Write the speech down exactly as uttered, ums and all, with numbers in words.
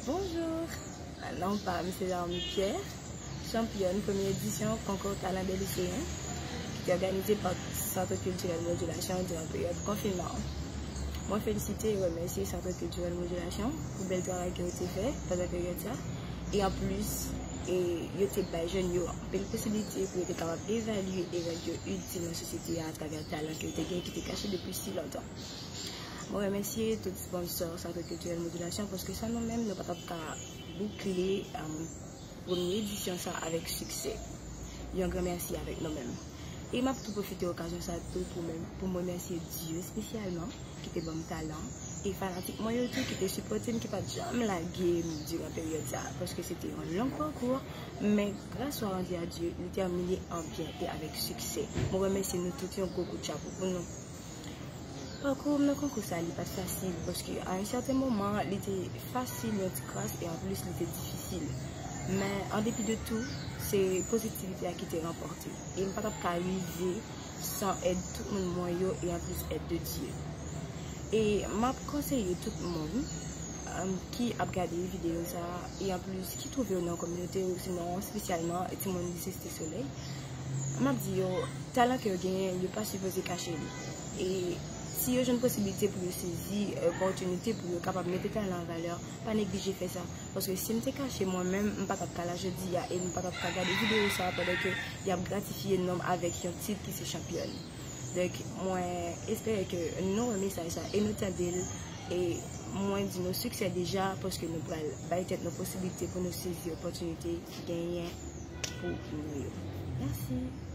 Bonjou. Non pa m se Naomi Pierre, chanpyòn premye edisyon konkou Talan de Liseyen ki te òganize pa Centre Culturel Modulation diran peryòd konfinman an. Mwen felisite e remèsye Centre Culturel Modulation pou bèl travay ke yo te fè pandan peryòd sa. E anplis, e yo te bay jèn yo anpil posibilite pou yo te kapab evalye e rann yo itil nan sosyete a atravè talan ke yo te gen ki te kache depi si lontan. Mwen remèsye tout sponsò Centre Culturel Modulation paske san nou menm nou pa t ap ka boukle um, premye edisyon sa avèk siksè. Yon gran mèsi avèk nou menm. E m ap tou pwofite okazyon sa tou pou, men, pou m remèsye Dye espesyalman ki te ban m talan e fanatik mwen yo tou ki te sipòte m, ki pa t janm lage m diran peryòd sa paske se te yon long pakou, men gras a Dye, li tèmine an byen e avèk siksè. Mwen remèsye nou tout, yon gwo kout chapo pou nou. Pakou m nan konkou sa li pa t fasil paske a yon sèten moman li te fasil yon ti kras e anplis li te difisil. Men an depi de tou, se pozitivite a ki te ranpòte e m pa t ap ka rive san èd tout moun mwen yo e anplis èd de Dye. E m ap konseye tout moun um, ki ap gade videyo sa e anplis ki twouve yo nan kominote yo sinon espesyalman timoun Lise Site Solèy, m ap di yo talan ke yo genyen yo pa sipoze kache li. E si yo jwenn posibilite pou yo sezi opòtinite pou yo kapab mete talan an valè, pa neglije fè sa. Paske si m te kache mwen menm, m pa t ap ka la jodi a e m pa t ap ka gade videyo sa pandan ke y ap gratifye non m avèk yon tit ki se chanpyòn. Donk mwen espere ke nou wè mesaj sa e nou tande l. E mwen di nou siksè deja paske nou pral bay tèt nou posibilite pou nou sezi opòtinite ki genyen pou nou yo. Mèsi.